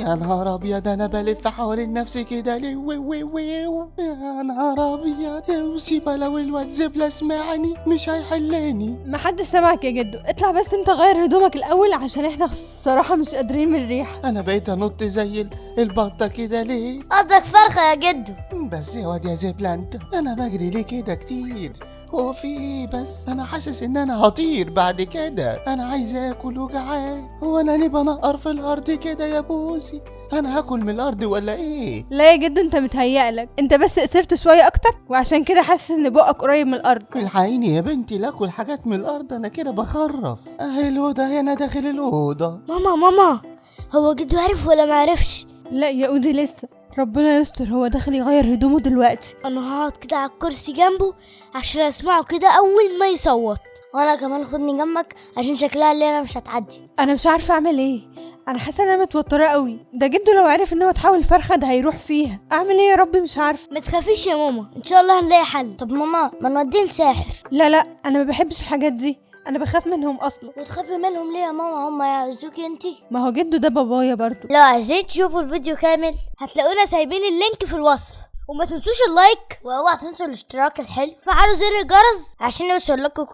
يا نهار ابيض، انا بلف حوالين نفسي كده ليه؟ وي وي وي، يا نهار ابيض يا مصيبه، لو الواد زبله سمعني مش هيحلني. محدش سمعك يا جدو، اطلع بس انت غير هدومك الاول عشان احنا الصراحة مش قادرين من الريحة. انا بقيت انط زي البطة كده ليه؟ قصدك فرخة يا جدو. بس يا واد يا زبله انت، انا بجري ليه كده كتير؟ هو في ايه بس؟ انا حاسس ان انا هطير بعد كده. انا عايز اكل وجعان. هو انا ليه بنقر في الارض كده يا بوسي؟ انا هاكل من الارض ولا ايه؟ لا يا جدو انت متهيألك، انت بس قصرت شوية اكتر وعشان كده حاسس ان بقك قريب من الارض. الحقيني يا بنتي، لا اكل حاجات من الارض، انا كده بخرف. اهي الاوضة هنا، داخل الاوضة. ماما ماما، هو جدو عرف ولا ما عرفش؟ لا يا اودي لسه، ربنا يستر، هو داخل يغير هدومه دلوقتي. انا هقعد كده على الكرسي جنبه عشان اسمعه كده اول ما يصوت. وانا كمان خدني جنبك عشان شكلها اللي انا مش هتعدي. انا مش عارفه اعمل ايه، انا حاسه ان انا متوترة قوي. ده جدو لو عرف ان هو اتحول فرخة ده هيروح فيها. اعمل ايه يا ربي؟ مش عارفه. ما تخافيش يا ماما، ان شاء الله هنلاقي حل. طب ماما، ما نوديه لساحر. لا لا، انا ما بحبش الحاجات دي، انا بخاف منهم اصلا. وتخافي منهم ليه يا ماما؟ هم يعوزوكي انتي؟ ما هو جدو ده بابايا برضو. لو عايزين تشوفوا الفيديو كامل هتلاقونا سايبين ال link في الوصف، وما تنسوش ال like، واوعوا تنسوا الاشتراك الحلو، فعلوا زر الجرس عشان يوصل لكم كل